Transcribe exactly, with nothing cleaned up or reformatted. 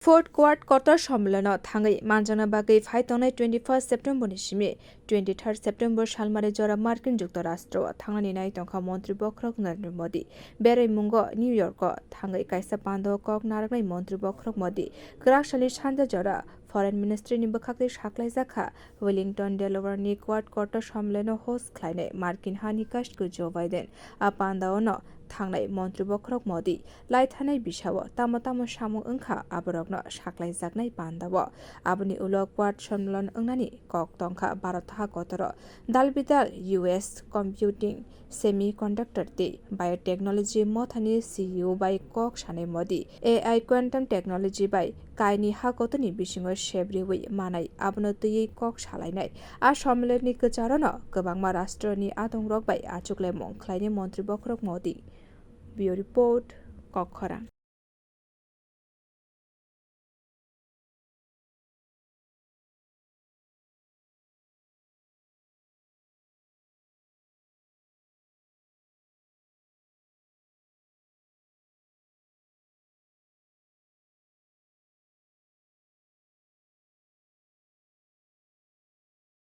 Fourth Quad Kotor Sommelon-o thangwi manjakna bagwi phai tongnai twenty first September ni simi twenty third September salmari jora Markin Juktorastro-o thangnani nai tongkha Montri Bokhorok Narendra Modi. Beraimungo New York-o thangwi kaisa pando kok narwknai Montri Bokhorok Modi kwrak salni sanja jora Foreign Ministry ni bwkhak twi saklaijak kha Wellington, Delaware ni Quad Kotor Sommelon-o host khlainai Markin hani kashku Joe Biden. A panda-o no thangnai Montri Bokhorok Modi lai thanai bisao tamo tamo samung wngkha, aborokno saklaijaknai panda-o. Aboni ulo Quad Sommelon wngnani kok tongkha Bharat ha kotoro dal bidal U S computing, semiconductor tei biotechnology mothani C E O bai kok sanai Modi. A I quantum technology bai kaini ha kotorni bisingo sebriwi manai abono twiwi kok salainai. A sommelonni kwcharono kwbangma rashtroni adongrok bai achuklemung khlainai Montri Bokhorok Modi. Bureau Report, Kokkhorang.